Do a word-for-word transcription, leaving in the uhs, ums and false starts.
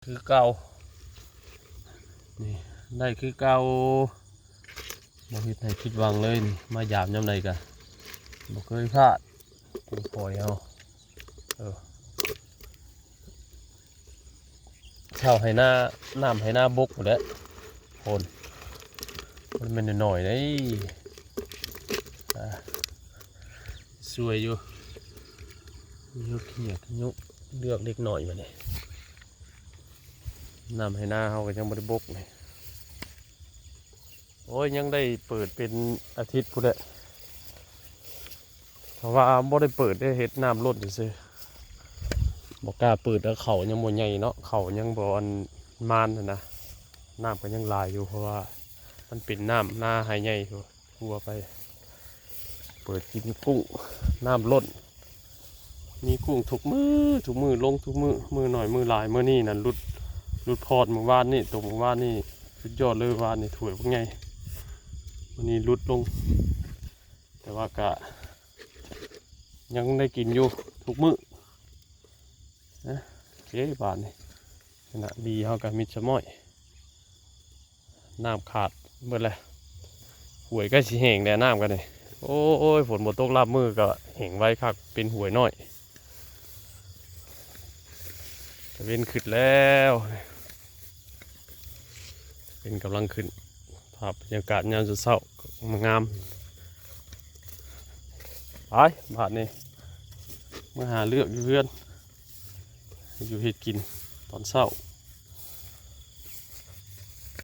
คือเก่า นี่ ได้คือเก่า บ่เฮ็ดให้ผิดหวังเลยนี่ มายามยามใดกะบ่เคยพลาด ปล่อยเอา เออ เช้าให้นา น้ำให้นาบกพู้นแหละ โพน มันแม่นน้อยๆ เด้ อ่า สวยอยู่ ยกเขียกยกเลือกเล็กน้อยบัดนี้ น้ำให้นาเฮาก็ยังบ่ได้บกนี่ โอ้ย ยังได้เปิดเป็นอาทิตย์พู้นแหละ เพราะว่าบ่ได้เปิด ได้เฮ็ดน้ำล้นซื่อๆ บ่กล้าเปิด แล้วเขายังบ่ใหญ่เนาะ เขายังบ่อันมานหั้นนะ น้ำก็ยังหลายอยู่ เพราะว่ามันเป็นน้ำนาไฮใหญ่อยู่ ทั่วไป เปิดกินกุ้ง น้ำล้น มีกุ้งทุกมื้อ ทุกมื้อ ลงทุกมื้อ มื้อน้อยมื้อหลาย มื้อนี้นั่นหลุด หลุดพอดมื้อวานนี่ ตกมื้อวานนี่ สุดยอดเลย วานนี่ถ้วยบักใหญ่ มื้อนี้หลุดลง แต่ว่ากะ ยังได้กินอยู่ทุกมื้อนะ โอเค บาดนี้ ขณะบีเฮากะมิดสะม้อย น้ำขาดเบิดแล้ว ห้วยใกล้สิแห้งแล้ว น้ำกันนี่ โอ้ย ฝนบ่ตกลาบมื้อก็แห้งไวคัก เป็นห้วยน้อย ตะเว็นขึ้นแล้ว เป็นกำลังขึ้น ภาพบรรยากาศยามเช้าๆ งาม ไป บาดนี้ มาหาเลือกอยู่เฮือน อยู่เฮ็ดกินตอนเช้า